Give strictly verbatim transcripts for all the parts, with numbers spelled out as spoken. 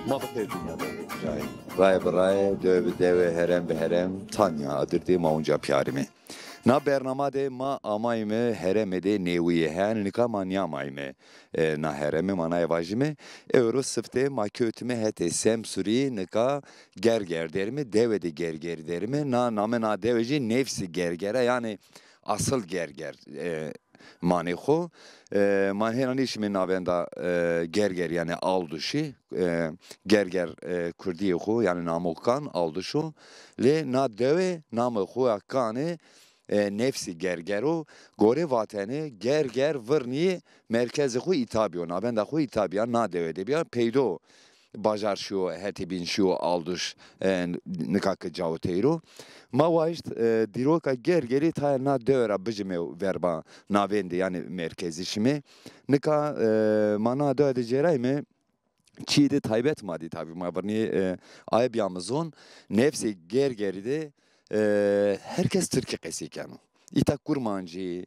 Ma bi xêr dinya de. Ray, ray bi ray, dewe bi dewe, herem bi herem, tanya adir de ma unca piyarime. Na bernama de ma amayme hereme de newîye, hen nika ma niyamayme, e, na hereme, ma naye vajime. Ewro sifte ma kewtime hetê Semsuri, nika Gerger derime, dewe de Gerger derime. Na name na dewe jî nefsî Gergera, yanî asıl Gerger, e, manê xo. E, ma hêna nêşime navenda, e, Gerger, yanî Alduşî, e, Gerger, e, kurdîyê xo, yanî namo kan Alduş o. Lê na dewe namê xo ya kanê, e, nefsî Gerger o. Gore vatene Gerger virnî merkezê xo îta bîyo, navenda xo îta bîya, na dewe de bîya, peydo bajar şiyo, hetê bîn şiyo Alduş, e, nika ke cawo teyro. Ma waşt, e, dîroka Gergerî tayê na dewe ra bicime verba navendê, yanî merkezî şime. Nika, e, ma na dewe de cêrayme, çîyê de taybet ma dî tabî, ma virnî, e, aye bîyame zon, nefsê Gergerî de, e, her kes tirkî qesey keno. Îta kurmancî,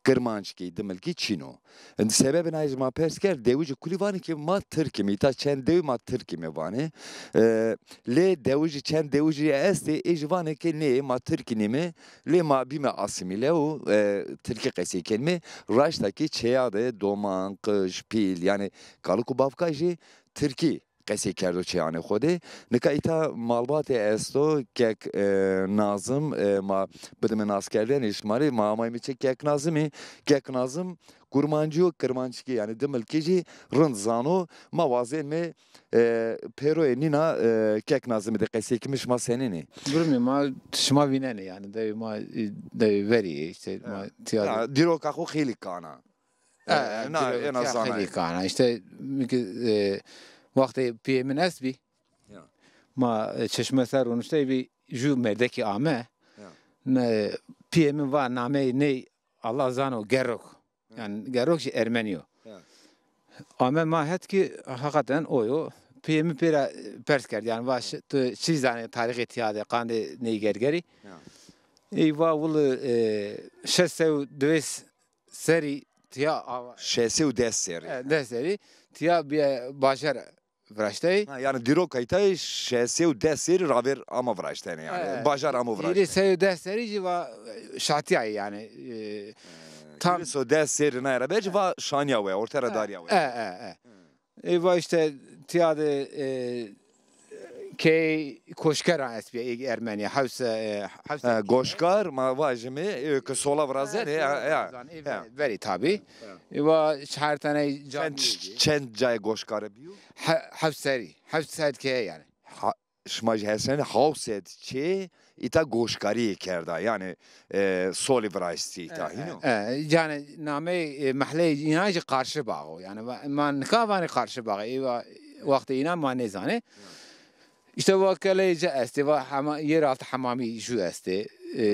kirmanckî, dimilkî çin o. Sebebê nay jî ma pers kerd, dewijî kulî vanê ke ma tirk îme, îta çend dewî ma tirk îme vanê. E, lê dewijî, çend dewijî estê, ê jî vanê ke nê, ma tirkî nîme, lê ma bîme asîmîle û, e, tirkî qesey kenîme. Raşta kî çêya de doman, qij, pîl, yanî kalik û bavkay jî tirkî qesey kerdo çêyanê xo de. Nika îta malbatê esto, kek, e, Nazim, e, ma bidime naskerdenê şima rê, ma amayme çê kek Nazimî. Kek Nazim kurmancî yo, kirmanckî, yanî dimilkî jî rind zano. Ma wazenme, e, pêroyê nîna, e, kek Nazimî de qesey kime, şima senên ê? Birmê ma şima vînenê, yanî dewê ma, e, dewê verî yê, îşte ma tîya de. Ya, dîroka xo xeylî kan a. E, e, na, dîroka ena zanayê. Xeylî kan a. Îşte mi ki, e, wextê pîyê min estbî. Ya. Ma, e, çeşme ser roniştey bî, jû mêrdekî ame. Ya. Ne, pîyê min va nameyê ney Allah zano Gerok. Ya. Yanî Gerok jî Ermenî yo. Ya. Ame ma het kî heqeten o yo. Pîyê min pêra, e, pers kerd. Yanî va şi-, tu çi zanê tarîxê tîya de, qandê ney Gergerî? Ya. Ey va wili, e, şeş sey û diwês serî tîya ava. Şeş sey û des serî. E, des serî. Tîya bîye bajar viraştey. Ha, yanî dîroka îta şeş sey û des serî ravêr amo viraştene yanî. E, bajar amo viraştene. Hîrê sey û des serî jî va, e, şatîyayê yanî. E, tam hîrê sey û des serî naye ra ver jî va şanîya we, orte ra darîya we. E, e, e. Ê va îşte tîya de, e, key koşkeran estbîye, ê Ermenî, hewse, e, hewse. Ha, goşkar, ma vajime, e, ke sola virazenê, ya, ya. Verî tabî. Ya. Ê va çar tane camî. Çend, çend cayê goşkare bîyo? He-, hewt serî, hewt sed keye yanî. Ha, şima jî hesnenê hawt sed çê îta goşkarîye kerda, yanî, e, solî viraştî îta, e, hîno? E, e, yanî nameyê, e, mehleyê înan jî Qarşîbax o. Yanî va-, ma nika vanê Qarşîbax. Ê va-, wextê înan ma nêzanê. Îşte va keleyê ci estê, va hema-, yeraltı hamamî jû estê. E,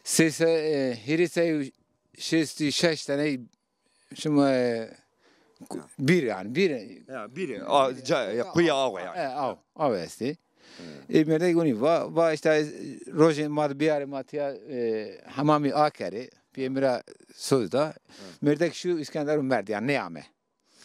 sê se-, e, hîrê sey û şêst û şeş tane şima, e, ku-, bîr yanî, bîr. Ya, bîr. A, ca-, ya, quya awe yanî. E, aw, aw estê. Hı. Ê mêrdek gonî va, va îşte rojê ma di biyarê ma tîya, e, hemamî akerê. Pîyê mi ra soz da. Hı. Mêrdek şû Îskender û merd yanî nêame.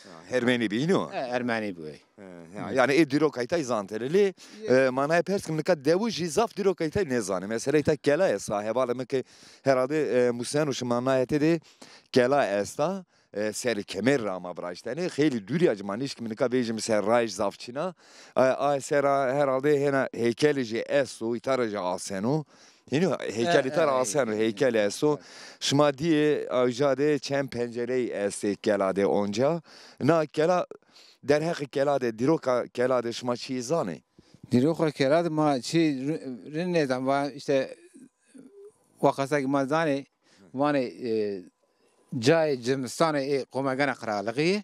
Ha, Hermenî bî, îno? E, Ermenî bî. E, ya, yanî ê dîroka îtay zantene. Lê, e, ma naye pers kim, nika dewijî zaf dîroka îtay nêzanê. Mesela îta kela esta. Hevalê mi ke herhalde, e, museno şima naye tede kela esta. E, serê kemer ra ama viraştene. Xeylî dûrî ya ci, ma nêşkîme nika vejîme ser rayij, zaf çin a. E, a sera herhalde hêna heykelî jî esto, îta ra jî aseno. Hînî heykelî, e, tera, e, aseno, e, heykelî esto. Şima dîyê awca de çend pencereyî estê kela de onca. Na kela, derheqê kela de, dîroka kela de şima çîyê zanê? Dîroka kela de ma çî ri-, rind nêzan. Va îşte wexasa ke ma zanê, vanê, e, cayê cimistanê ê Komegena Qiralixî yê.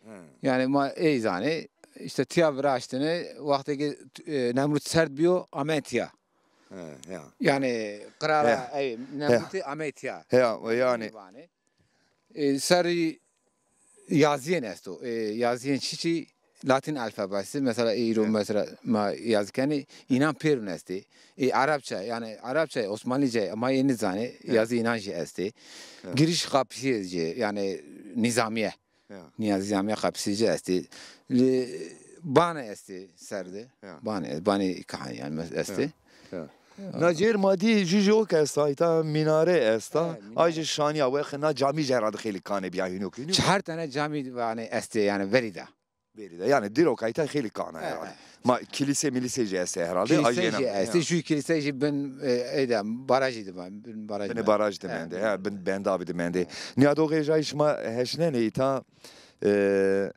Hı. Yanî ma ey zanê. Îşte tîya viraştine, wextê ke, e, Nemrûd serd bîyo, ame tîya. He, ya. Yanî qirara, he, ey, Nemrûdî amey tîya. He, yanî. Vanê. E, serrî yazîyên esto. E, yazîyên çiçî? Latîn alfabesi. Mesela, e, îro, he, mesela ma yazî kenê, înan pêrûn estê. E, Arapça, yanî Arapça, Osmanlîce, ma ê nizanê, he, yazî înan jî estê. He. Giriş kapısı jî, yanî nizamîye. Ya. Nizamîya kapısı jî estê. Lê Bane estê ser de. Ya. Bane, bane kahan yani mes-, estê. Ya, ya. Na cêr ma dî jû jî ok esta, îta mînare esta. He, mînare. Ay jî şanîya wexe na camî jî herhalde xeylî kane bîya hînû kî hînû. Çar tane camî yani estê yani verî de. Verî de. Yani dîroka îta xeylî kana herhalde. He. Ma kilîse milîse jî estê herhalde. Kilîse jî estê. Jû kilîse jî bin, e, ey de barajî de, bin barajî de. Binê baraj de mende. He, bin bendavî de mende. He. Nîyadoxê jay şima heşnenê îta, e,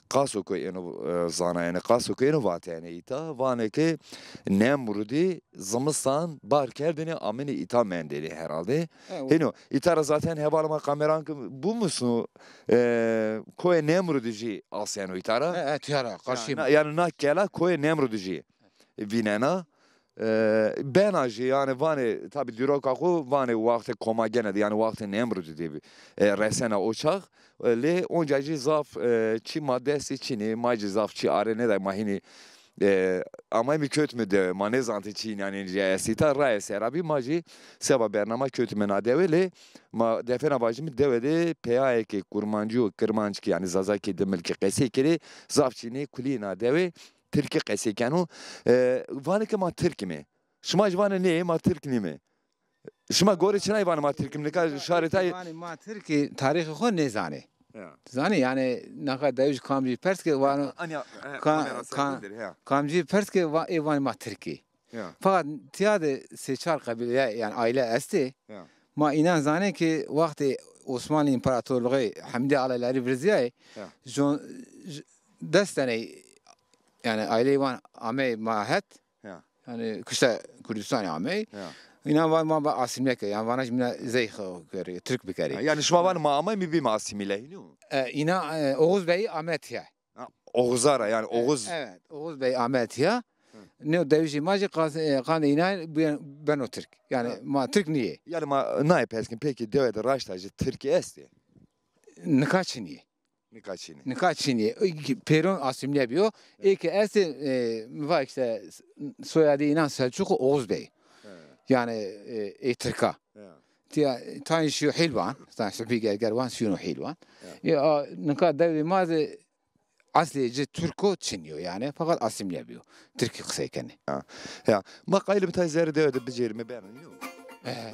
Qaso koy êno, e, zanayene, Qaso koy êno vatene îta. Vanê ke Nemrudî zimistan bar kerdêne, amenê îta mendêne herhalde. He, o- Hêno, îta ra zaten hevala ma kameran ki bûmusnu, e, koyê Nemrudî jî aseno îta ra. He, he, tîya ra, karşî. Ya, na, yani na kela koyê Nemrudî jî vînena. E, bena jî, yani vanê, tabî dîroka xo vanê waxtê Komagene de, yani waxtê Nemrudî de, e, resena o çax. E, lê onca jî zaf, e, çî ma destî çinî, ma jî zaf çî are nêday, ma hînî, e, amayîme kewtîme dewe, ma nêzanitê çî yanî jî estî ta, raye sera bî, ma jî seba bernama kewtîme na dewe, lê ma defêna vajîme dewe de peyayê ke kurmancî û kirmanckî, yanî zazakî dimilkî qesey kerê, zaf çî nê kulî na dewe, tirkî qesey keno. E, vanê ke ma tirk îme. Şima jî vanê nê, ma tirk nîme. Şima gorê çinay vanê ma tirk îme? Nika şarê tay. Vanê ma tirk î, tarîxê xo nêzanê. Ya. Zanê yani, naka dewij kam jî pers ke vano. Anya, e, ka-, kamera ka-, sergin der, ya. Kam jî pers ke va-, ê vanê ma tirk î. Ya. Fakat tîya de sê çar qebîle yani aile estê. Ya. Ma înan zanê ke waxtê Osmanlı İmparatorluğu Hemdî alaylarî virzîyayê. Ya. Jon-, j-, des teney yani aileyê wan amey ma het. Ya. Yani kışta Kürdistanî amey. Ya. Înan va ma ba asîmle ke. Yani vana jî mina zey xo kerê, Tirk bikerê. Ya, yani şima van ma amay mi bîme asîmle hînû? E, îna, e, Oğuz Bey ame tîya. Ha, Oğuz'a ra yani Oğuz. Evet, Oğuz Bey ame tîya. Hı. Neo dewjî ma jî qas-, e, qandê îna beno Tirk. Yani ma Tirk nîyê. Yani ma naye pers kin, peki dewe de raşta jî Tirkî estê? Nika çinî. Nika çinî. Nika çinî. Pêron asîmle bîyo. Ê ke estê, e, mi va işte soyadê înan Selçuk Oğuz Bey. He. Yani, e, ê Tirka. He. Tîya tayîn şîyo Hîlvan, tayîn Subhî Gerger van şîno Hîlvan. He. Ya, nika dewê ma de eslê ci Tirk o çinî yo yani. Fakat asîmle bîyo. Tirkî qisey kenê. Ha. Ya. Ma qayîl îme tay zerrê dewe de bicêrîme beno. Yok. E.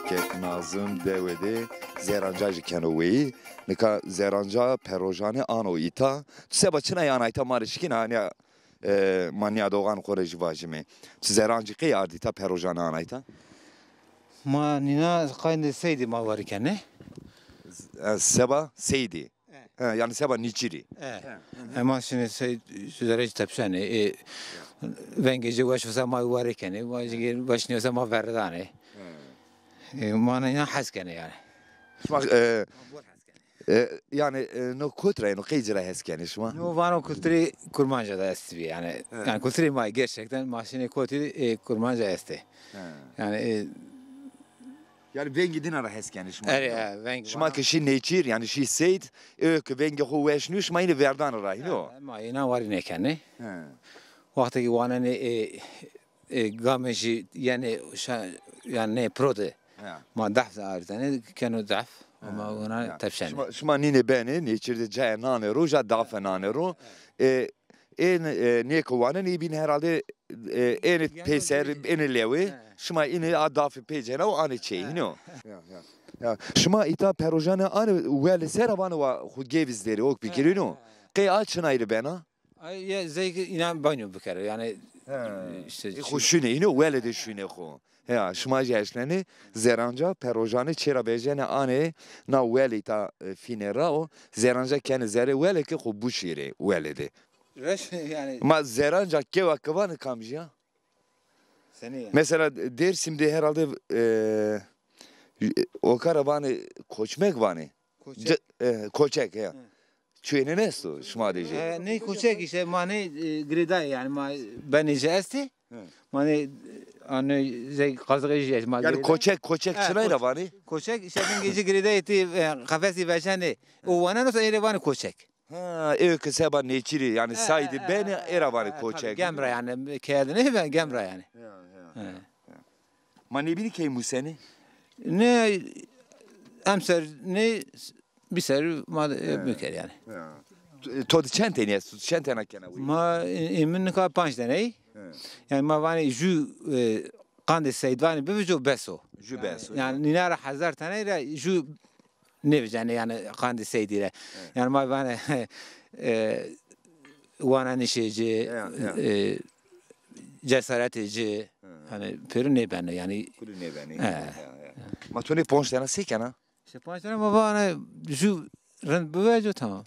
Kek Nazim dewe de zeranca jî keno weyî. Nika zeranca perojane ano îta. Tu seba çinay ana îta ma rê şikîna, hanî, e, ma nîyadoxan xo rê jî vajîme. Tu zerancî qey ardî îta, perojane ana îta? Ma nîna qayndê seydî ma warî kenê. E, seba seydî. E. He, yani seba nîçîrî. E. He. E, ma şinê sey zerê ci tepşenê. E, vengê ci weş olsa ma warê kenê. Ma jî weş nîyosa ma verdanê. He. E, ma nîna hes kenê yani. Şima, e, e, yani, e, no kot ra yeno, qey ci ra hes kenê şima? No vano kulturê Kurmanca da estbî yani. He. Yani kulturê ma gerçekten ma şinê kotî, e, Kurmanca estê. He. Yani, e, Yani vengê dîna ra hes kenê şima? Erê, e, veng. Şima ke şî nêçîr, yani şî seyd, ê ke vengê xo weş nîyo, şima înê verdanê ra, hînî yo? E, ma îna warî nêkenê. He. Wextê ke wanenê, e, e, gamê jî yenê şa-, yani nê pro de. He. Ma def de arzenê, keno def. He. Ma wina tepşenê. Şima, şima nînê benê, nêçîr de cayê nanê ro, ja dafe nanê ro. E, Ê, e, nê ke wanenê, ê bîn herhalde, e, ênê peyser, ênê lewê, şima înê a dafî pê cena û anê çê, hînî yo? Ya, ya. Ya, şima îta perojane anê welê ser a vanê wa xo gevîz derê, ok bikirîno. Qey a çinay rê bena? Ay, ya, zey ke înan banyo bikero, yani, işte, ê xo şûnê, hînî yo, wele de şûnê xo. Heya, şima jî eşkenê, zeranca, perojane çê ra vejene anê, na welê ta, e, fîne ra o, zeranca kenê zerê wele ke xo buşîrê wele de. Reş, yani. Ma zeranca kewa ke vanê kamcî ya? Senî ya? Mesela Dêrsim de herhalde, e, o kara vanê koçmek vanê. Koçek. Ce-, e, koçek ya. Hı. Çuyenên esto şima de jî? E, ney koçek işte, ma ney, e, girêdayê yani ma benê jî estê. Hı. Manê, anê, zey qazixê jî ma. Yani koçek, koçek çinay ra vanê? Koçek, şebingê jî girêdayê tî, e, qefesî veşenê. O waneno se ê rê vanê koçek. Ha, ê ke seba nêçîrî, yani saydî benê, ê ra vanê koçek. Gem ra yani, keye de nêben, gem ra yani. Ya, ya, ya. Ma nêbînî key musenê? Nê, emser nê, bî ser ma de, e, biker yani. Ya. To, to de çend tenî esto? Çend tena kena wî? Ma, e, e, min nika panc teney. He. Yani ma vanê jû, e, qandê seydvanî bivico bes o. Jû bes o. Yani nîna ra hezar teney ra jû nêvicenê yani qandê seydî ra. He. Yani ma vanê, e, wanenişê ci, e, cesaretê ci, yani pêro nêbeno yani. Kulî nêbenê. He. Ya, ya. Ma to nê panc tena sey kena? Îşte panc tane ma vana jû rind biveco tamam.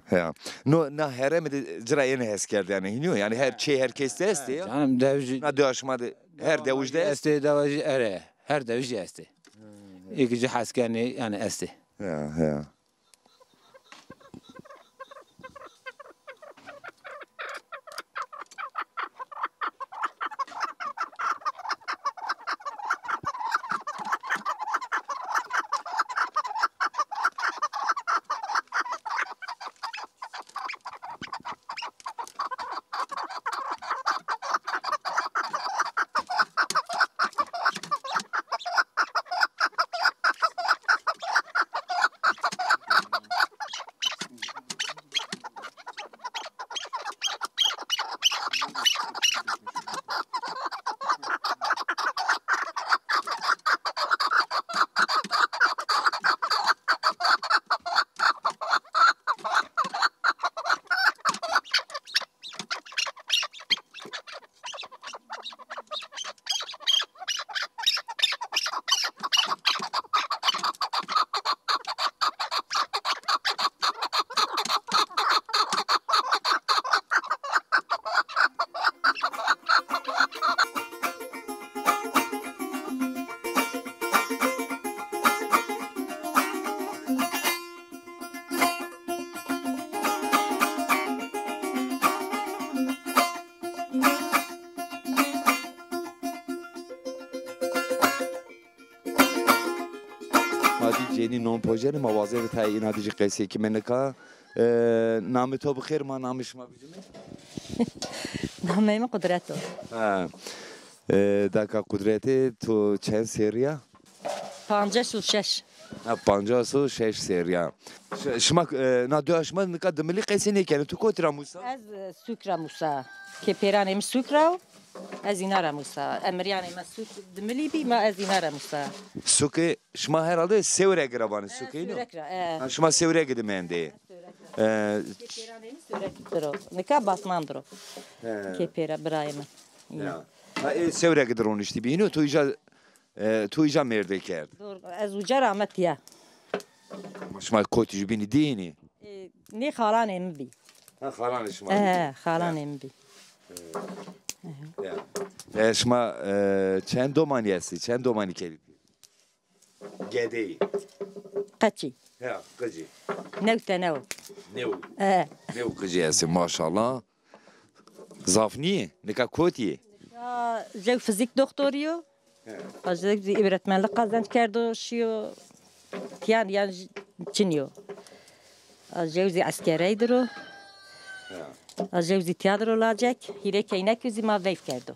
He, he. No, na herême de ci ra ênê hes kerdene, hînî yo? Yani her şey, her kes de estê ya. Canım, dewijî. Na dewa şima de, her dewijî de estê, dewijî ere. Her dewijî estê. Ê ke ci hes kenê, yani estê. Ya, ya. Ma dî cenî non pojenê, ma wazê bi tayê îna dî jî qesey kîme nika. E, namê to bi xêr, ma namê şima bicime? Nameyê mi Qudret o. Ha. E, daka Qudretê, to çend serrî ya? Pancas û şeş. Ha, pancas û şeş serrî ya. Ş-, şima, e, na dewa şima nika dimilî qesey nêkenê. Tu kotî ra musa? Ez, e, Sûk ra musa. Kê pêranê mi Sûk ra o. Ez îna ra musa. Emiryanê ma Sûk dimilî bî, ma ez îna ra musa. Sûkê şima herhalde Sêwregi ra vanê, Sûkê îno? Sêwreg ra, e. Ha, şima Sêwregi de mendê. E, Kê pêranê mi Sêwregi dir o. Nika Batman dir o. He. Kê pêra birayê mi. Ya. Ha, ê Sêwregi de roniştî bî. Îno tu îja, e, tu îja mêrdê kerd. Doğru. Ez uca ra ame tiya. Ama şima kotî jubînî dînî? E, nê xalanê mi bî. Ha, xalanê şima bî. E, xalanê mi bî. Ya. E, şima, e, çend domanî estî? Çend domanî kerî? Gedeyî. Qeçî. Ya, qicî. New tene o. New. E. New qicî estî, maşallah. Zaf nîyê? Nika kotî yê? Ya, jew fizîk doktorî yo. He. A jew zî öğretmenlik kazanç kerdo, şiyo. Tiyan yan j-, çin yo. A jew zî eskerey dir o. He. A jew zî tiya dir o lacek. Hîrê keynekî zî ma veyv kerdo.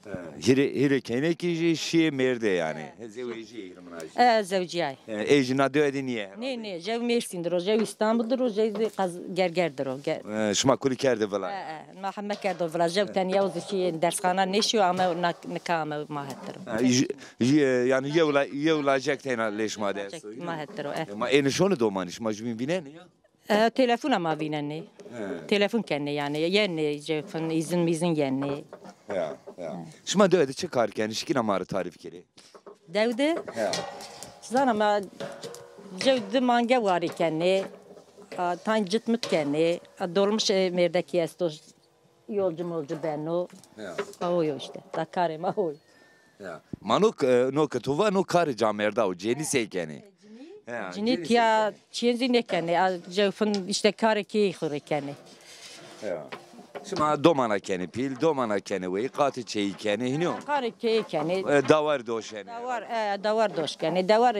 He. Hîrê, hîrê keynekî jî şiyê mêrdê yanî. He. He, zewejîyê hîrê mina jî. E, zewcîyay. E, ê jî na dewe de nîye herhalde. Nê, nê, jew Mêrsîn dir o, jew Îstanbul dir o, jew zî Qaz-, Gerger dir o. Ge- E, şima kulî kerdê vila? E, e, ma heme kerdo vila. Jew tenya o zî şîyê dersxana nêşîyo, ame na-, nika ame ma het dir o. E, j-, j-, e, yanî yew la-, yew lacek teyna lê şima de esto. Ma het dir o, e. E, ma ênê şonê domanî, şima jubîn vînenê ya? E, telefona ma vînenê. He. Telefon kenê yanî. Yenê, jew fin, îzin mîzin yenê. Ya, ya. Şima dewe de çi kar kenê? Şikîna ma rê tarîf kerê. Dew de? He. Zana ma jew di mange warî kenê. A, tayn cit mit kenê. A, dolmuş, e, mêrdekî esto. Yolcu molcu beno. Ya. A, o yo îşte. Da karê ma o yo. Ya. Ma no k-, e, no ke to va, no karê camêrda o, cenî sey kenê? Ya, cinî tiya çîyên zî nêkenê. A, jew fin îşte karê keyî xo rê kenê. Ya. Şima domana kenê pîl, domana kenê wey, qatê çeyî kenê, hînî yo? Qatê çeyî kenê. E, dawar doşenê. Dawar, e, dawar doş kenê. Dawar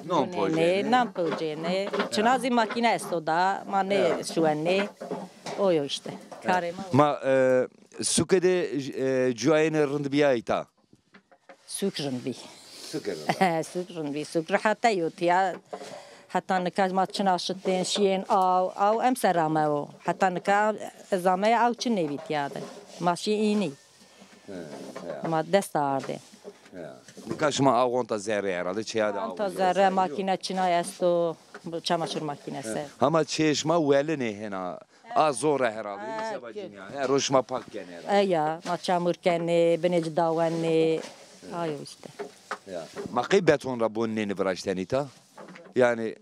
Non gunenê, pojênê. Nan pojênê. Çina zî makîne esto da, ma nêşuwenê. O yo îşte. Karê ma. Ma, e, suke de, e, cuayêne rind bîya îta? Suk rind bî. Suk rind. Suk rind bî. Suk rind heta yo tiya. Heta nika ma çina şitên, şiyên aw, aw emser amewo. Heta nika ez ameye aw çi nêbî tiya de. Ma şî înî. He, he. Ma dest ardê. He. Nika şima aw onta zerre herhalde, çeya de aw. Onta zerre, makîne çina esto, çamaşır makînesi. He. Hama çê şima welinê hêna. A zor e herhalde, seba cinîyan. Her roj şima pak kenê herhalde. E ya, ma çamur kenê, binê ci dawenê. Ayo îşte. Ya. Ma qey beton ra bon nênî viraştenî ta? Yanî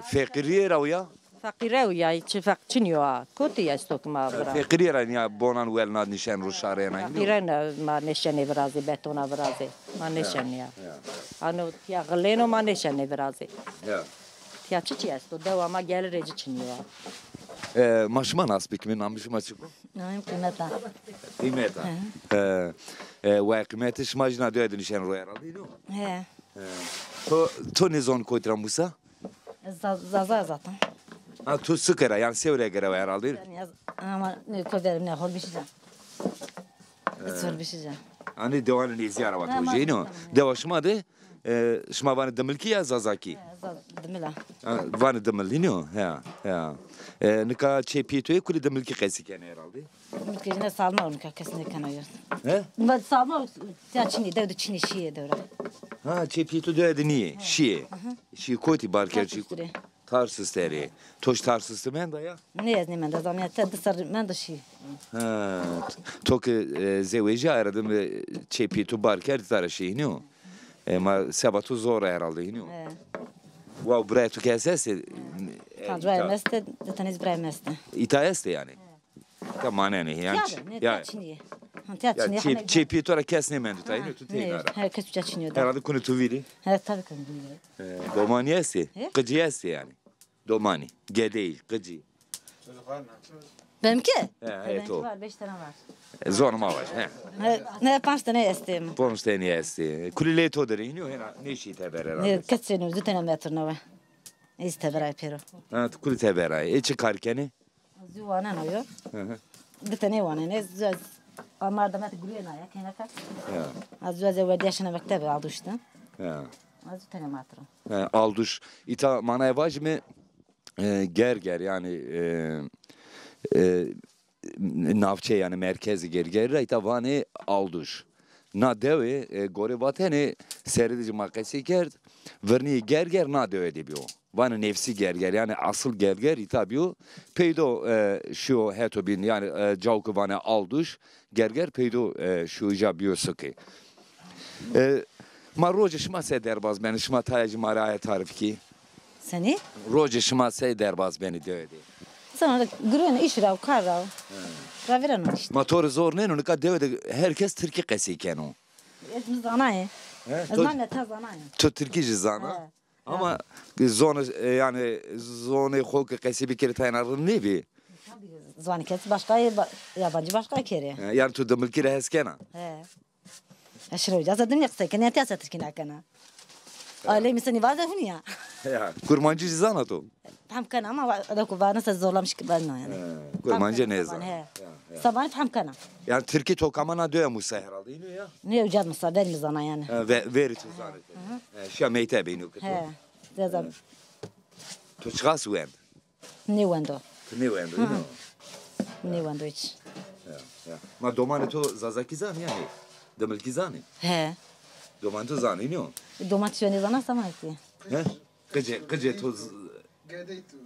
feqîrîye ra ya? Feqîre ya, çi feq çinî yo a. Kotî esto ki ma vira. Feqîrîye ra nîya bonan welna nîşen ro şarêna. Feqîre ne, ma nêşenê virazê, betona virazê. Ma nêşenê ya. Ya. Ano tiya xilêno ma nêşenê virazê. Ya. Tiya çiçî esto? Dewa ma gelirê ci çinî yo a. E, ma şima nas bikimî, namê şima çik o? Namê mi Qîmet a. Qîmet a. He. E, e, we Qîmetî şima jî na dewe de nîşen ro herhalde, no? He. He. To, to nêzon kotî ra musa? Za-, Zaza zaten. Ha, to Sike ra, yanî Sêwrege ra we herhalde. Yanî yaz-, ama ne, to verim ne, hol bişica. Hol bişica. Hanî dewanê nêzîya ra vat hoceyno. Dewa şima de, e, şima vanê Dimilkî ya Zazakî? He, Za-, Dimil a. Ha, vanê Dimil, hînî yo? Ya, ya. E, nika çê pîyê to yê kulî Dimilkî qesî kenê herhalde. Umut ke ne salma nika kes nêkena yo. He? Ba salma tiya çinî, dew de çinî şîyê dew ra. Ha, çê pîyê to dewe de nîyê, şîyê. Şîyê kotî, Barker çî? Tarsus derê. To jî Tarsus de menda ya? Nê, ez nêmenda, zanîya te di serr menda şî. Ha, to ke, e, zewejîya, aye ra dime çê pîyê to Barker de tara şî, hînî yo? E, ma seba to zor a herhalde, hînî yo? He. Wow, birayê to ke estê? Panc birayê mi estê, di tenî zî birayê mi estê. Îta estê yanî? Îta manenê yanî. Ya, ne, ya. Tiya çinî yê. Ha, tiya çinî yê, çê pîyê to ra kes nêmendo ta, hînî yo, to teyna ra. He, kes uca çinî yo da. Herhalde kunê to vîrî. He, tabii kunê vîrî. E, domanî estê? He? Qicî estê yanî? Domanî, gedeyî, qicî. Benimki? He, he, to. Var, beş tane var. E, zonê ma vaj, he. He, ne, panc tane estê. Panc tane estê. Kulî lê to der ê, hînî yo, hêna nêşî teber herhalde. Ne, kes çêno, di tane metr no we. Ez teberayê pêro. Ha, tu kulî teberayê. Ê çi kar kenê? Zû waneno yo. Hı hı. Di tenê wanenê. Zû ez amar demet guruyena ya, keneka. Ya. Ez zû ez werdîya şina mektebe, Alduş de. Ya. Ez zû tenê matro. Ha, Alduş. Îta manaya vajîme, e, gerger, yanî, e, e, navçe, yanî merkezê Gergerî ra îta vanê Alduş. Na dewe, e, gorê vatene, serê de zî ma qesey kerd, virnîyê Gerger na dewe de bîyo. Vanê nefsî Gerger, yanî asil Gerger îta bîyo. Peydo, e, şîyo heto bîn, yanî, e, cawo ke vanê Alduş, Gerger peydo, e, şîyo îja bîyo Sike. E, ma rocê şima se derbaz benê, şima taya zî ma rê aye tarîf kî? Senî? Rocê şima sey derbaz benî dewe de? Sana girên îş ra û kar ra. He. Ravêreno îşte. Ma to rê zor nêno, nika dewe de her kes tirkî qesey keno. Ez mi zanayê. He? Ez to, ma neta zanayê. To tirkî jî zana? He. Ama zonê, e, yanî zonê xo ke qesey bikerî tayna rind nêbî? Tabii, ziwanê kes başka yê, ba-, yabancı başka kerê. He, yanî to dimilkî ra hes kena? He. Ez şiro uca, ez dimilkî qisey kena, ya tiya se tirkî nakena. Aileyê mi senî vaze hunî ya. Ya, kurmancî zî zana to? Fehm kena ama va-, da ku vana se zorlamış ki ben yani. He, kurmancî nêzana. He. Ya, ya. Sabanî fehm kena. Yanî tirkî to kama na dewe musa herhalde, îno ya? Ne uca musa, verî mi zana yani. He, ve-, verî to zanê. Hı hı. He, şiya mektebe îno ki to. He. Zezem. To çiqas wend? Nêwendo. Ti nêwendo, îno? Nêwendo hiç. Ya, ya. Ma domanê to Zazakî zanê ya nê? Dimilkî zanê? He. Domanê to zanê, îno? Doman tiştê nêzana, sema etî. He? Qicê, qicê to z-,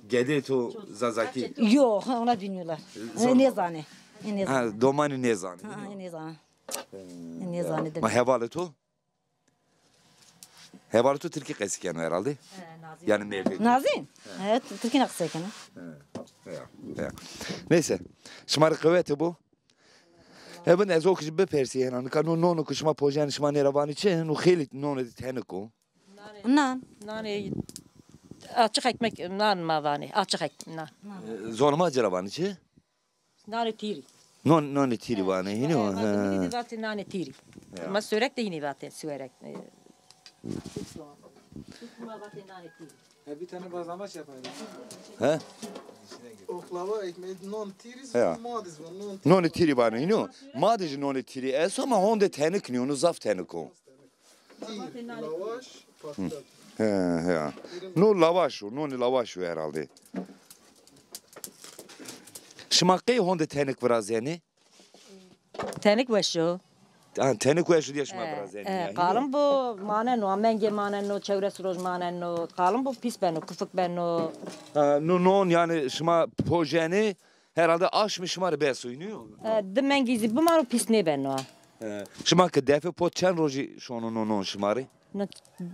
gedê to Zazakî. Yok, ha, ona bilmiyorlar. Zor. Nêzanê. Nêzanê. Ha, domanî nêzanê, îno? Ha, nêzanê. Nêzanê. Ma hevalê to? Hevalê to tirkî qesî keno herhalde? He, Nazîn. Yanî mêrdê to. Nazîn? He. He, tirkî na qisey keno. He, ya, ya. Neyse. Şima rê qewete bo. E, bin ez o kişî bipersî hêna. Nika no nono ke şima pojenî, şima nê ra vanî çi? No xeylê nonê de tenik o. Nan. Nanê açık ekmek, nan ma vanê. Açık ek-, nan. E, zonê ma ci ra vanî çi? Nanê tîrî. Non, nonê tîrî vanê, hînî yo? He, he, ma Dimilî de vatê nanê tîrî. Ya. Ma Sêwreg de hînî vatê Sêwreg. E, ma vatê nanê tîrî. Ya, bir tane bazlama şey yapayım. He? Oklava ekmeği, non tîrî, ya, ma de zî non tîrî. Nonê tîrî vanê, hînî yo? Ma de jî nonê tîrî esto ama honde tenik nîyo, no zaf tenik o. Tîr, lawaş, patates. He, he. No lawaş o, nonê lawaş o herhalde. Şima qey honde tenik virazenê? Tenik weş o. Ha, tenik weş o diye şima virazenê ya, hînî yo? Qalin bo maneno, mengê maneno, çewres roj maneno. Qalin bo pîs beno, kufik beno. Ha, no non yanî şima pojenê, herhalde aşmî şima rê bes o, hînî yo? E, di mengî zî bimaro pîs nêbeno. E, şima ke defê pot çend rojî şono no non şima rê? No,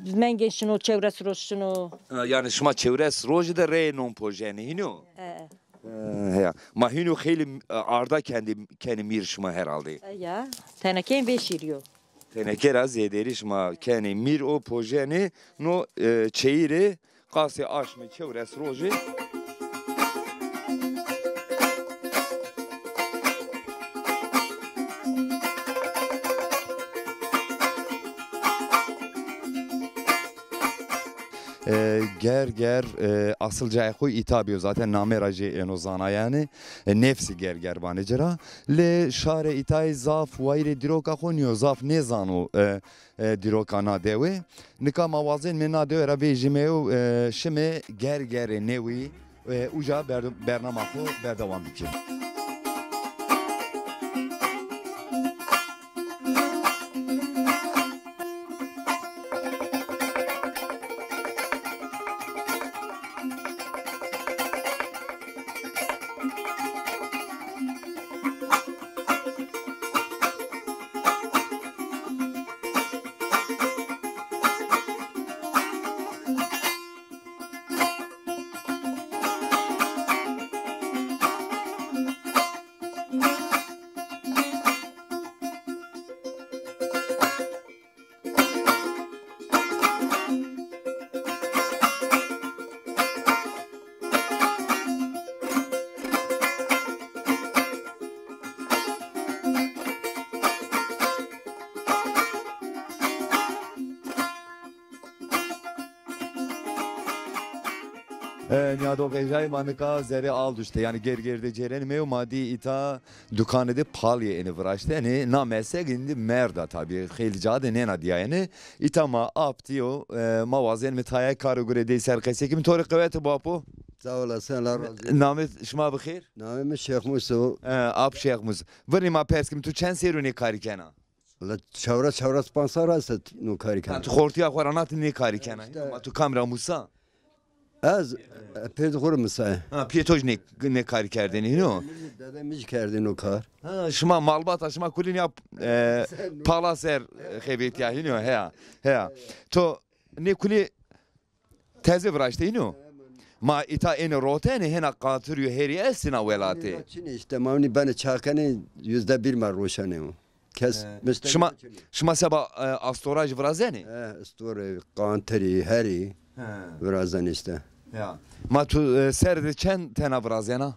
mengê şino, çewres roj şino. E, yanî şima çewres rojî de reyê non pojenê, hînî yo? E. E, heya. Ma hînî yo xeylî, e, arda kendî, kenê mîr şima herhalde. E, ya. Tenekeyên vêşîrî yo. Teneke ra zêderî şima kenê mîr o pojenê, no, e, çeyîrê qasê aşmê çewres rojî. E, Gerger, e, asil cayê xo îta bîyo. Zaten name ra jê êno zanayanê. E, nefsî Gerger vanê ci ra. Lê şarê îtayî zaf wayîrê dîroka xo nîyo, zaf nêzano, e, e, dîroka na dewe. Nika ma wazenîme na dewe ra vejîme û, e, şime Gergerê Newî, e, uca ber-, bernama xo berdewam bikîme. E, nîyado qencayî ma nika zerê Aldûş de, yanî Gerger de cêrenîme û ma dî îta dukanê de palîyê ênê viraştenê. Na meslek îndî merda tabî, xeylî ca de nêna dîyayenê. Îta ma ap dîyo, e, ma wazenîme tayê kar û gurê dey ser qesey kîme. To rê qewete bo apo. Sağ olasın, Allah razı olsun. Namê şima bi xêr? Namê mi Şêx Mûs o. E, ap Şêx Mûs. Virnî ma pers kîme, tu çend serrî yo nê karî kena? Wela çewres, çewres panc serr est no karî kena. Ha, tu xortîya xo ra nati nê karî kena. Îşte. Ma tu kam ra musa? Ez, e, pêrdî xo ra musayê. Ha, piyê to jî nê, nê karî kerdêne, hînî yo? Dedê mi jî kerdêne o kar. Ha, şima malbata şima kulî nîya, e, pala ser, e, xebetîya, hînî yo, heya, heya. To nê kulî teze viraştê, hînî yo? Ma îta ênê rotenê, hêna qatirî û herî estê na welatê? Çinê îşte, ma winî benê çakenê, yüzde bir ma roşenê o. Kes, e, muşterî şima, çinê. Şima seba, e, astora jî virazenê? E, astorê, qantirî, herî virazenê îşte. Ya. Ma tu, e, serre de çend tena virazena?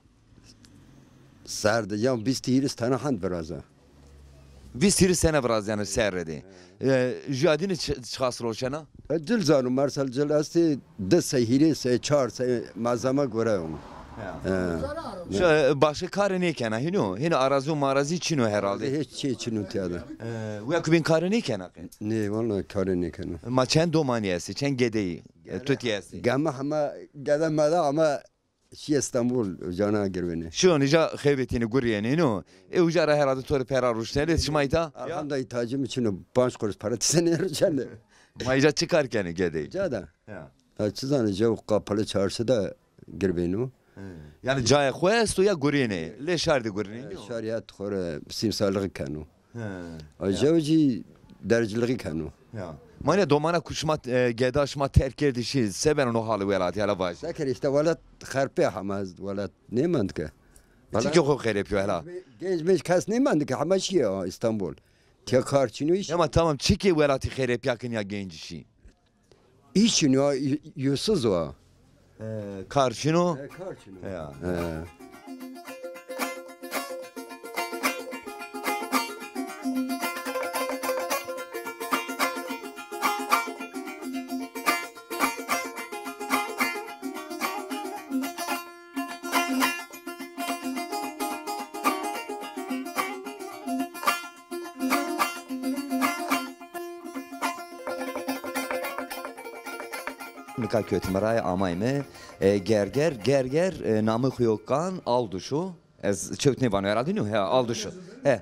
Serre de ya vîst hîris tena hend viraza. Vîst hîris tena virazena serre de. E, jûya dîne çi-, çiqas roşena? E, cil zano, mersel cil estê, di sey, hîrê sey, çar sey, malzeme gore o. Ya. E. Şu, e, başka karê nêkena, hînî yo? Hînî arazi û marazî çin o herhalde. Hiç şey çin o tîya de. E, wekî bîn karê nêkena qe? Nê, wela karê nêkena. Ma çend domanî estê, çend gedeyî, e, tutî estê? Gema hema gede mede ama şî Îstanbul, cana girwenê. Şîyo nîja xebetînê, gurîyenê, hînî yo? E, uca ra herhalde to rê pera ruşnenê, şima îta? Elhamdulîllah, îhtiyacê mi çin o, panc quruş para tîse nêruşenê. Ma îca çi kar kenê gedeyî? Îca de? Ya. Ha, çi zanê, jew Kapalı Çarşı de girwenê. Hı. Yanî cayê xo esto ya gurîyenê? Lê şar de gurîyenê, hînî yo? Şarî het xo rê sîmsarlixî keno. He. Ay, ya. Jew jî dercilixî keno. Ya. Ma nîya domana ku şima, e, geda şima terk kerdî şî, se beno no halê welatî, hela vajî? Se kerê îşte, welat xerpê hema, welat nêmend ke. Çikê xo xerepîyo hela? Genc menc kes nêmend ke, hema şîye, a, Îstanbul. Tîya kar çin o, îş. Ya ma tamam, çikê welatî xerepîya ke nîya genc şî? Îş çin o, î-, îşsiz o. E, kar çin o? E, kar çin o. Ya. E. Nika kewtime raye, amayme, e, Gerger, Gerger, e, namê xo yo kan Alduş o. Ez çewt nêvano herhalde, nîyo? He, Alduş o. He.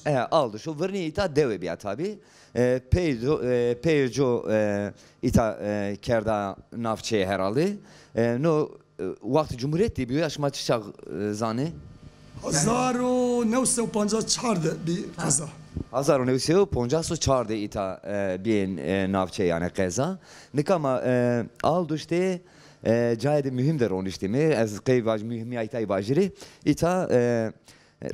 He, Alduş o. Virnî îta dewe bîya tabî. E, peyco, e, peyco, e, îta, e, kerda navçeyê herhalde. E, no, e, wextê Cumhuriyet de bîyo ya, şima çi çax, e, zanê? Hezar û new sey û pancas çar de bî qeza. Hezar û new sey û pancas û çar de îta, e, bîyên, e, navçe, yanî qeza. Nika ma, e, Alduş de, e, cayê de muhîm de roniştîme. Ez qey vaj muhîmîya îtayî vajîrî. Îta, e,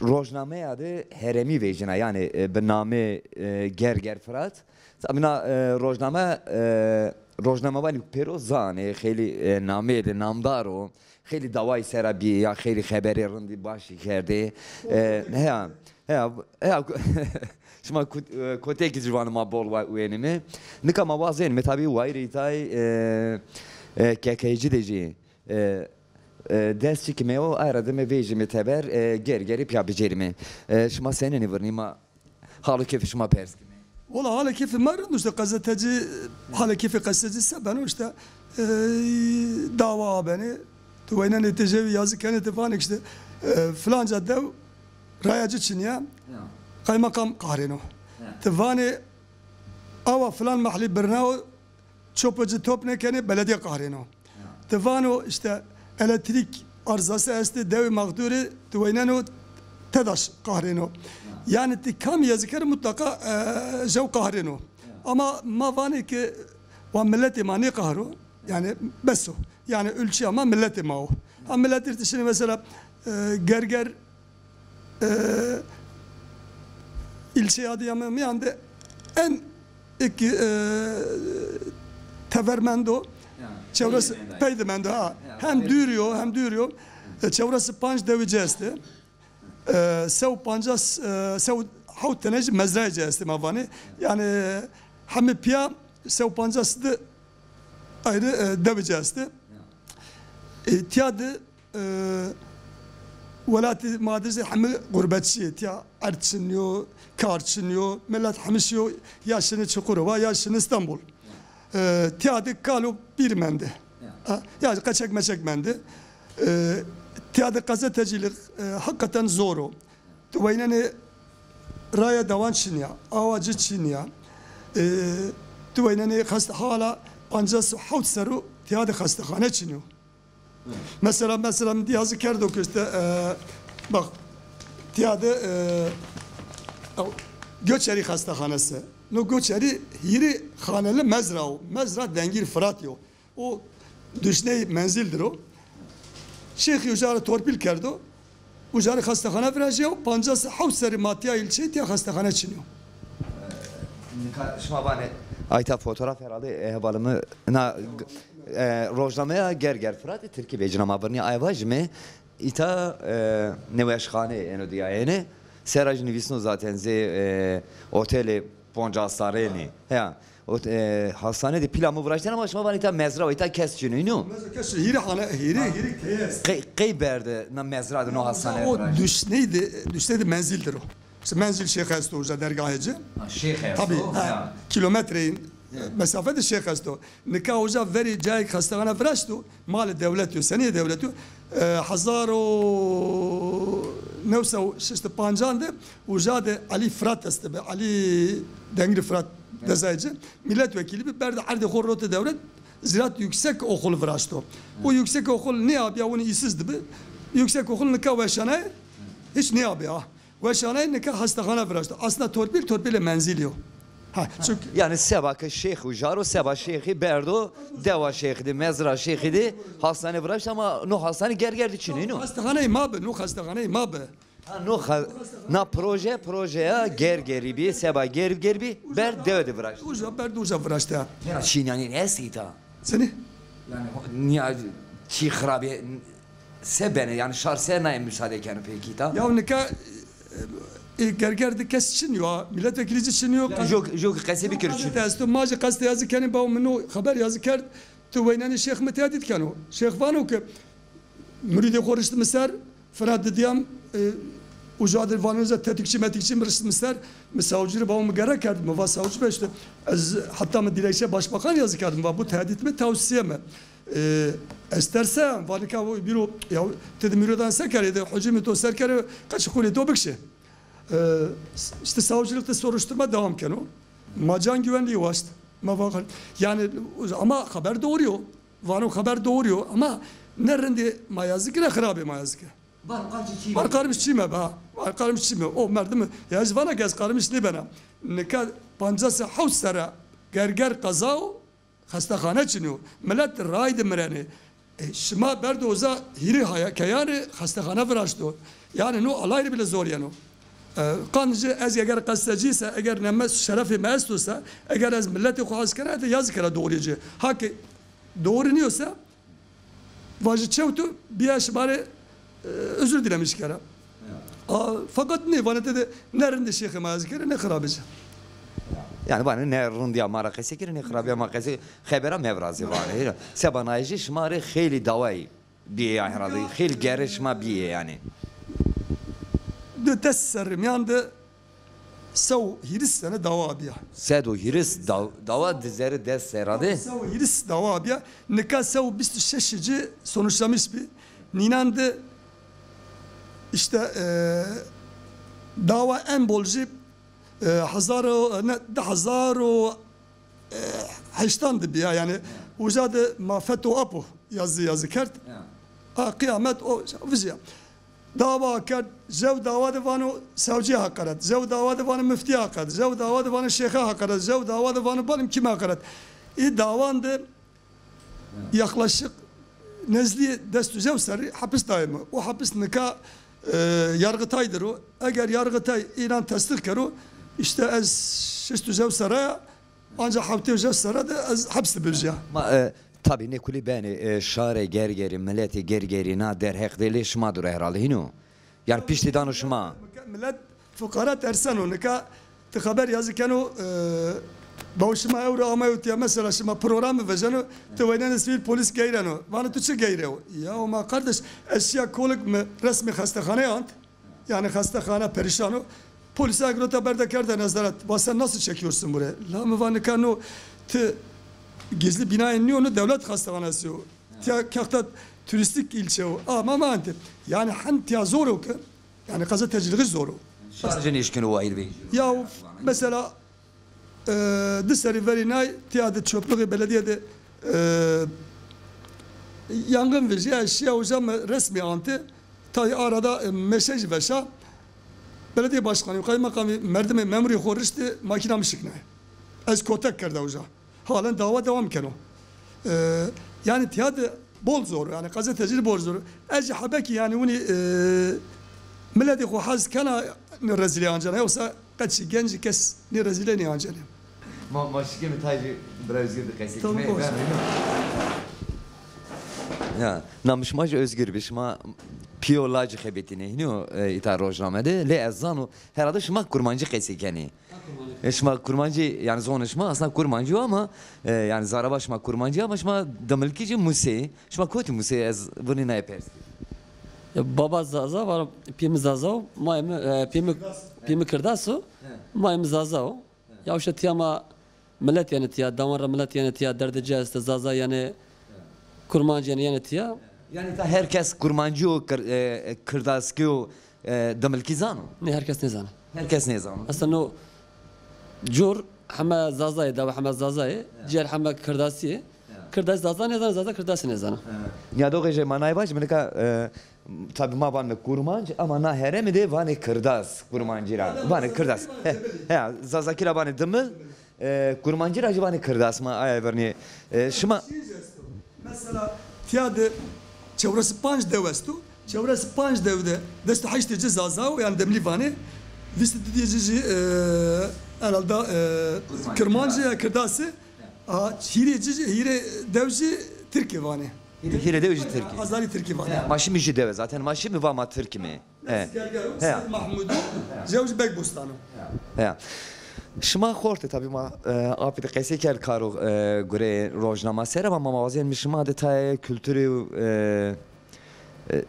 rojnameya de herêmî vejîna, yanî, e, bi namê, e, Gerger Firat. Tabî na, e, rojname, e, rojnamevanî pêro zanê, xeylî, e, nameyê de namdar o, xeylî dawayî sera bîyê ya xeylî xeberê rindî başî kerdê. E, heya, heya, heya, şima kut-, e, kotekî zî vanê, ma bol wa-, wenîme. Nika ma wazenîme, tabî wayîrê îtayî, e, e, kekeycî de jî, e, e, dest çikîme û aye ra dime vejîme teber, e, Gergerî pîya bicerîme. E, şima senînî virnî, ma hal û kêfê şima pers kîme. Wela halê kêfê ma rind o, îşte qezetecî, halê kêfê qezetecî se beno, îşte, e, dawa abenê, tu weynenê, ti jewî yazî kenê, ti vanê îşte, e, filanca dew raya ci çinî ya, ya, qaymeqam qahrêno. Ya. Ti vanê awa filan mehlî birna o, çopa ci top nêkenê, belediye qahrêno. Ya. Ti vano îşte elektrîk arzası estê, dewê mexdûrî, ti weyneno TEDAŞ qahrêno. Ya. Yanî ti kamî yazî kerî mutlaqa, e, jew qahrêno. Ya. Ama ma vanê ki wa miletê ma nêqahro. Yanî bes o. Yanî ulçîya ma miletê ma o. Ha, miletî ti şinî mesela, e, Gerger, e, îlçeya Adıyaman mîyan de en iki, e, tever mendo. Ya, çevresi pey de mendo. Pey de mendo, ha. Ya, hem dûrî yo, hem dûrî yo. E, çevresi panc dewicî estê. E, se û pancas, e, se û hewt tene jî mezrayê ci estê, ma vanê. Yanî hemî pîya se û pancas de ayrı, e, dewicî estê. E, tîya de, e, welatî ma de zî hemî gurbetçî yê. Tîya erd çin yo, kar çin yo, milet hemî şîyo, ya şinî Çukurova, ya şinî Stenbol. E, tîya de kal û pîr mende. Ya. Ha, ya qeçek meçek mende. E, tîya de qezetecîlîk, e, hakikaten zor o. Tu weynenê raya dewan çinîya, awa ci çinîya. E, tu weynenê xest-, hala pancas û hewt serrû tîya de xestexane çinîyo. Mesela, mesela mi dî yazî kerdo ki îşte, e, bak, tîya de, e, ew, Göçerî xestexanesi. No Göçerî hîrê xaneli mezra o. Mezra Dengîr Firat yo. O duşney menzîl dir o. Şêxî uca ra torpîl kerdo. Uca rê xestexane virajîya û pancas hewt serrî ma tîya îlçeyî, tîya xestexane çinî yo. Nika şima vanê, ayta fotoğraf herhalde, e, hevalimi na, e, rojnameya Gerger Firatî tirkî vecîna, ma virnî aye vajîme. Îta, e, nêweşxane êno dîyayene. Sera jî nivîsno zaten zê, e, otelê ponc hastanenî. Ya. O, e, hastane de pîla mi viraştene ama şima vanê îta mezra wa, îta kes çin o, îno? Mezra kes çin, hîrê hane, hîrê, hîrê keye est. Qey, qey berde na mezra de no hastane viraşt? O duşney de, duşney de menzîl dir o. Îşte menzîl şêx esto uca, dergahê ci. Ha, şêx esto. Tabî, ha, ya, kilometreyîn mesafe de şêx esto. Nika uca verî cayêk xestexane viraşto, malê dewletî yo, senîyê dewletî yo. E, hezar û new sey û şeştî pancan de uca de Elî Firat estbi, Elî Dengirî Firat dezayê ci. Milletvekîlî bi, berde erdê xo rotê dewlet, Ziraat Yüksek Okulu viraşto. O yüksek okul nêabîya, winî îsîz dibi. Yüksek okul nika weşanayê, hîç nêabîya. Weşanayê nika hastexane viraşto. Aslında torpîl, torpîlê menzîlî yo. Ha, çünkü yanî seba ke şêx uca ro, seba şêxî berdo, dewa şêxî de, mezra şêxî de hastane viraşt ama no hastane Gerger de çin o, îno? Hastexaneyê ma bi, no hastexaneyê ma bi. Ha, no ha-, na proje, projeya Gergerî bî, seba Gerger bî, berd dewe de viraşt. Uca, berd uca viraşt ya. Tena çin yanî estî îta? Senî? Yanî ho-, nîya çî xirabî, se benê, yanî şar se naye musade keno pekî ta? Ya nika, e, e, Gerger de kes çin yo, milletvekîlî ci çin yo. Yanî jok, jok qesê bikir çin. Qazete esto, ma jî qazete yazî kenê, bawo mi no xeber yazî kerd, tu weynenê şêx mi têdît keno. Şêx vano ki, murîdê xo riştî mi ser, Firat didîyam, e, Uca dir vanê ze tetikçî metikçî mi rişt mi ser, mi savcî rê va mi gerek kerd, mi va savcî be işte, ez heta mi dilekçe başbakan yazî kerd, mi va bu tehdit mi, tavsiye mi. E, ez terseyan, va nika o bîro, ya ti di mîrodan se kerê de, hocî mi to ser kerê, qeçî xûnê to bikşê. E, işte savcılıkta soruşturma devam keno. Ma can güvenliği waşt. Ma va, yani ama haber doğru yo. Vano haber doğru yo ama ne rindê ma yazî ki ne xirabê ma yazî ki. Van qarmîş çî me. Van qarmîş çî me be. Van qarmîş çî me. O merdim ya ez vana ke ez qarmîş nêbena. Nika pancas hewt serre gerger qeza o, xestexane çin o. Milet ray de mirenê. E, şima berdo uza hîrê haya keyanê xestexane viraşto. Yani no alayî rê bile zor yeno. E, qan jî ez eger qestecî se, eger nemes şerefê mi esto se, eger ez miletê xo hez kena, de yazî kera doğruyê ci. Ha ki doğru nîyo se, vajî çewt o, bîya şima rê, e, özür dilemiş kera. A, fakat nê, vanê tede ne rindê şêxê ma ez kerê, ne xirabê ci. Yani vanê ne rindîya ma ra qesey kerê, ne xirabîya ma qesey, xebera mevirazê vanê. Seba nayê jî şima rê xeylî dawayî bîyê ya herhalde. Xeylî gerê şima bîyê yani. Di des serrî mîyan de se û hîris sene dawa bîya. Sed û hîris daw-, dawa di zerrî des serra de. Se û hîris dawa bîya. Nika se û bîst û şeş ci sonuçlamış bî. Nînan de işte, e, dawa en bol jî, e, hezar û, ne, di hezar û, e, heştan de bîya. Yani uca de ma FETÖ-APO yazî yazî kerd. Ya. A qîyamet o vijîya. Dawa kerd, jew dawa de vano savcîya heqeret, jew dawa de vano miftîya heqeret, jew dawa de vano şêxe heqeret, jew dawa de vano balim kîme heqeret. Î dawan de yaklaşık nezdî des û jew serrî hepis dayê mi. O hepis nika, e, Yargıtay dir o. Eger Yargıtay înan tesdîq kero, işte ez şêst û jew serre ya, anca hewtê û jew serre de ez heps de bivjîya. Ma, e, tabî nê kulî benê, e, şarê Gergerî, miletê Gergerî na derheq de lê şima dir o herhalde hîno? Yani piştî dano şima. Milet fuqara terseno, nika ti xeber yazî keno, e, baw şima ewro amayo tiya, mesela şima programî vejeno, ti weynenê sivîl polîs geyreno. Vano tu çi geyreyo? Ya ma kardeş, ez şiya kolik mi resmî xestexaneyê ant. Yani xestexane perîşan o. Polîsa girota berde kerde nezaret. Va sen nasıl çekiyorsun buraya? La mi va nika no ti gizli binayê nîyo, no dewlet xestexanesi yo. Tiya kexta turistik ilçe o. Ama ma ente. Yani hem tiya zor o ki, yani gazetecilik zor o. Şarjı nêşkeno wayîr bey. Ya mesela, e, di serî verî nay tiya de çöplüğü belediye de, e, yangın vejîya, şiya uca mi resmî ante. Tay arada, e, meşej veşa. Belediye başkanı, kaymakamî, merdimê memurî xo riştî makîna mi şiknay. Ez kotek kerda uca. Halen dawa devam keno. E, yani tiya de bol zor, yani gazetecî bol zor. Ez jî hebekî yani winî, e, miletê xo hez kena nê rezîlê ancena, yoksa qet jî genc kes nê rezîlê nêancenê. Ma, ma şikê mi tay jî bira Özgür de qesey kime. Tamam, olsun. Ya, namê şima jî Özgür bî, şima pîyo lacî xebetînê hînî yo, e, îta rojname de, lê ez zano herhalde şima kurmancî qesey kenê. E, şima kurmancî, yani zonê şima aslında kurmancî yo ama, e, yani zareba şima kurmancî ama şima dimilkî jî musê. Şima kotî musê, ez vinî naye pers. Ya, baba Zaza var, pîyê mi Zaza o, mayê mi, e, pîyê mi, pîyê mi Kirdas o, mayê mi Zaza o. Ya işte tiya ma milet yani tiya, dawan ra milet yani tiya, derdê ci este, Zaza yani, kurmanc yani, yani tiya. Yani ta her kes kurmancî yo, kir-, e, e, kirdaskî yo, e, dimilkî zano? Nê, her kes nêzano. Her kes nêzano. Aslında no cor heme Zazayê, dawa heme Zazayê, ciyer heme Kirdasî yê. Kirdasî Zaza nêzano, Zaza Kirdasî nêzano. Nîyadoxê jê manayê vaj, mi nika, e, tabî ma vanê kurmanc, ama na herêmî de vanê kirdas, kurmancî ra. Vanê kirdas. He, he, Zazakî ra vanê dimil, e, kurmancî ra jî vanê kirdas. Ma aya vernî. E, şima. Mesela tiya de çewres û panc dew esto. Çewres û panc dew de des û heştê ci Zaza o, yani Demlî vanê. Vîst û di ci jî, e, herhalde, e, Kurmancî ya Kirdasî. A, hîrê ci, hîrê dew jî Tirkî vanê. Hîrê, hîrê dew jî Tirkî. Hazarî Tirkî vanê. He, ma şimî jî dewe zaten. Ma şimî va ma Tirkî me. He. Gerger o, he. Seyîd Mahmûd o, jew jî Beg Bostanî. He. Şima xortê tabî ma, e, apî de qesey kerd kar û, e, gureyê rojnama ser, ama ma wazên mi şima de tayê kulturî û, e, e,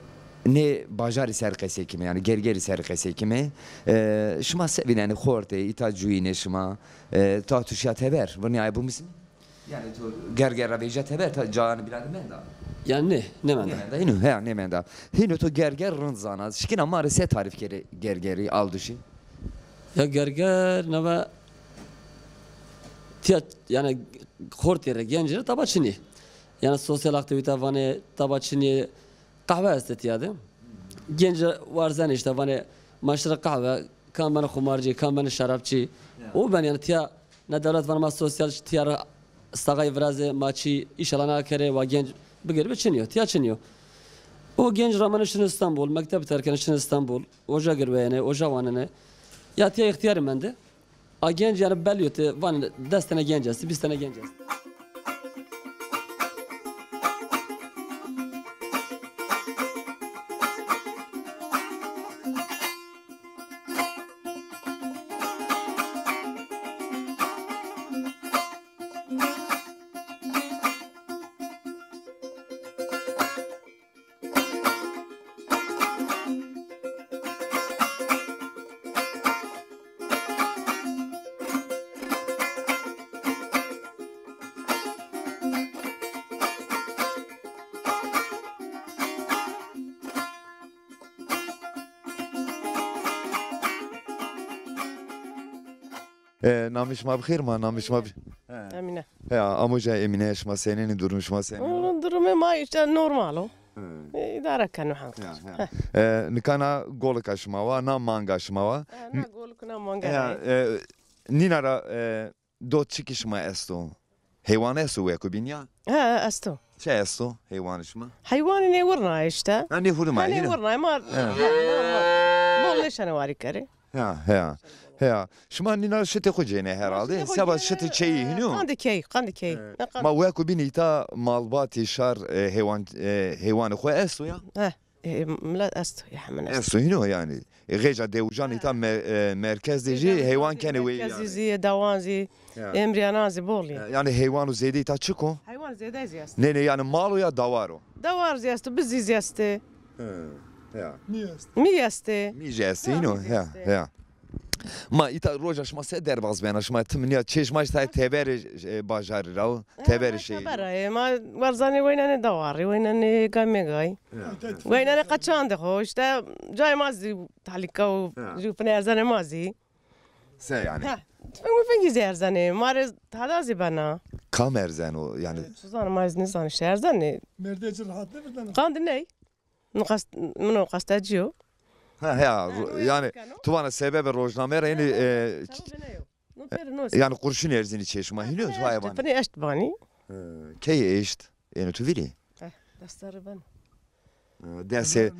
Nê bajarî ser qesey kime, yanî Gergerî ser qesey kime. E, şima se vînenê, xortê, îta cuyînê şima, e, ta tu şiya teber, vurnî aye bimizînî? Yanî tu Gerger ra vejîya teber, ta cayanê bînan de menda? Yanî nê, nêmenda. Nêmenda, hîno, heya, nêmenda. Hîno tu Gerger rind zana. Şikîna ma rê se tarîf kerê Gergerî, Alduşî? Ya Gerger nava tiya, yanî xortê rê, gencî rê taba çinî. Yanî sosyal aktîvîte vanê, taba çinî. Qehwe estê tiya de. Genc warzenê îşte, vanê ma şirê qehwe, kam benê xumarcî, kam benê şerabçî. Ya. O ben yanî tiya ne dewlet vanê ma sosyal tiya ra saxayî virazê, ma çî îşallah na kerê, wa genc bigêrî bi, çinî yo, tiya çinî yo. O genc ramenê şinê Îstanbul, mekteb terkenê şinê Îstanbul, oja girweyenê, oja wanenê. Ya tiya îxtîyarî mendê. A genc yanî belî yo, ti vanê des tene genc estî, bîst tene genc estî. E, namê şima bi xêr ma, namê şima bi-, he. Emîne. He, amoja Emîne, şima senîn, durumê şima senîn? Durumê ma îşte normal o. He. E, îdare keno hal. Ya, ya. E, nika na golika şima wa, na manga şima wa. E, na golik, na manga. Ya, e, nîna ra, e, do çikî şima esto? Heywan esto weko bîn ya? He, esto. Çi esto heywanê şima? Heywanê nê wirna îşte. Ha, nê hurma, ha, nê hîno. Wirna, ma, he, ma, ma bol nêşenê warî kerê. Ya, ya, ya. Şima nîna şitê xo cênê herhalde. Şitê xo cênê, seba şitê çeyî hîno? Qandê keyî, qandê keyî. E, ma weko bîn îta malbatî, şar, e, heywan, e, heywanê xo esto ya? He. E, milet esto, ya hemin esto. Esto hîno yanî. E, xêca dewijan îta me-, e, merkez de jî heywan kenê weyî yanî. Merkezî zî, dewan zî, emrîyanan zî bol yê. E, yanî heywan û zêde îta çik o? Heywan zêde zî esto. Nê, nê, yanî mal o ya dewar o? Dewar zî esto, bizî zî estê. He, ya. Mî estê. Mî estê. Mî jî estê, hîno, ya, ya. Ma îta roja şima se derbaz bena? Şima tim nîya çê şima îşte teberê, e, bajarî ra o, teberê şeyî. Teber ra yê. Ma werzanê weynenê dewarî, weynenê gay megay. Ya. Weynenê qeçandê xo, îşte cayê ma zî talîka û jû finê erzenê ma zî. Se yanî? Ha, fing fingî zî erzenê, ma rê tada zî bena. Kam erzeno yanî? Suzan, ma ez nêzan îşte erzenê. Mêrdê ci rehat nêvirdeno? Qandê ney. Niqas-, mino qastecî yo. Ha, ya, yanî tu vana sebebê rojname ra yenî, e, yanî qurşun erzînî çê şima hîno, tu aye vanî. Pinê eşt vanî. E, key eşt? Êno tu vîrî? Eh, des serrî beno. E, desê,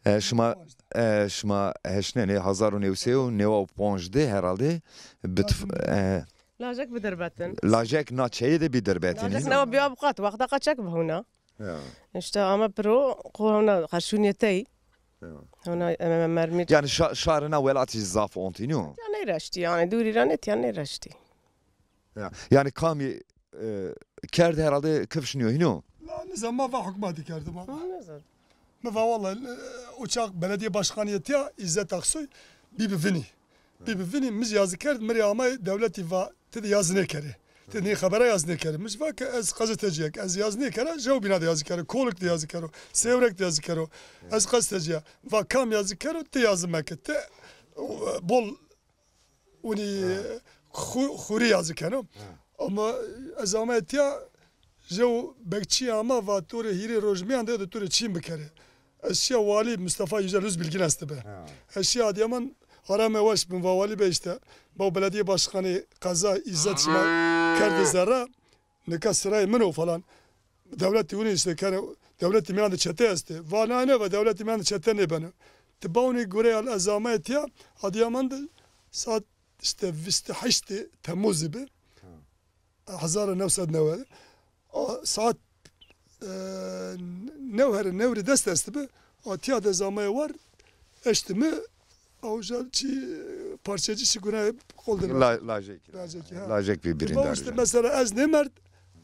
e, şima, e, şima heşnenê hezar û new sey û newa û ponc de herhalde bit-, e, lajek bidirbetin. Lajek na çeyê de bidirbetin. Lajek newa bîya bi qat, wexta qaçak bi hewna. Ya. Îşte ama piro, xo hewna qerşûnîye tey. Ya. Hewna, e, mermî. Yanî şa-, şarê na welatî zaf ontî nîyo? Ya nêreştî yanî, dûrî ra nêtîya nêreştî. Ya. Yanî kamî, e, kerd herhalde kifş nîyo hîno? La nizam, ma va hukmatî kerdi ma. Ha, nizam. Mi va wallahî, e, o çax belediye başkanîye tîya, Îzzet Aksoy, bî bi vinî. Bî bi vinî, mi zî yazî kerd, mi rê amay dewletî va, ti de yazî nêkerê. Ti de nê xebera yazî nêkerê. Mi zî va ke ez gazetecî ya, ez yazî nêkera, jew bîna de yazî kero, Kolik de yazî kero, Sêwreg de yazî kero. Ez gazetecî ya. Va kam yazî kero, ti yazî meke. Ti, e, bol winî xu-, xurî yazî keno. Ama ez amaya tîya, jew bekçî ama va to rê hîrê roj mîyan de, de to rê çîn bikerê. Ez şîya walî, Mustafa Yücel Özbilgin estibi. Ha. Ez şîya Adıyaman, arame weş bin, va walî be îşte. Baw belediye başkanê qeza, Îzzet şima kerdê zerre. Nika sirayê min o falan. Dewletî winî îşte kene, dewletî mîyan de çete estê. Va na nêva, dewletî mîyan de çete nêbeno. Ti bawnî gureyal ez amaya tîya, Adıyaman de saet îşte vîst û heştê Temmuzî bi. Ha. Hezar û new sed newed. A, saet, e, new herê, new rê dest estibi. A tîya de ez amaya war, eşti mi, awja çî, parçecî çî guna qol de. La-, lajek. Lajek, ha. Lajek bi birîndar. Îşte mesela ez nêmerd,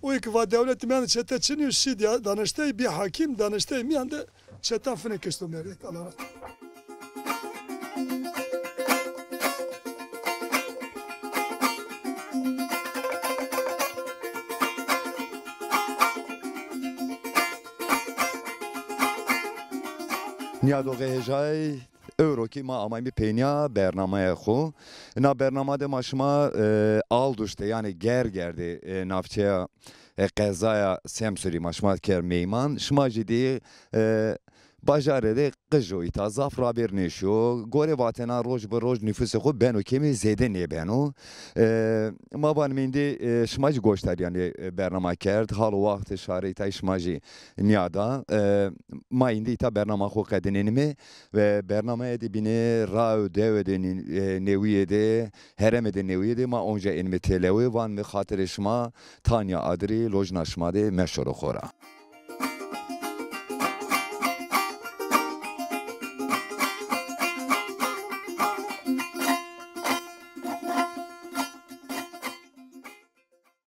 o ki va dewletî mîyan de çete çinî yo, şî diya daniştey, bî hakîm, daniştey mîyan de Çeta fine kesto merek, Allah razı olsun. Nîyadoxê hêjayî, ewro kî ma amaymî peynîya bernameyê xo. Na bernama de ma şima, e, Alduş de, yanî Gerger de, e, navçeya, e, qezaya Semsûrî ma şima kerd meyman. Şima jî dî, e, bajarê de qij o, îta zaf rabêr nêşo. Gorê vatena roj bi roj nufusê xo beno kêmî, zêde nêbeno. E, ma van mendî, e, şima jî goşdarîyanê, e, bernama kerd. Hal û waxtê şarê îtay şima jî nîyada. E, ma îndî îta bernama xo qedinenîme ve bernamaya de bîne ra û dewe de nî-, e, newîye de, herême de newîye de ma onca enîme têlewe, vanîme xatirê şima tanya adirî lojna şima de meşoro xora.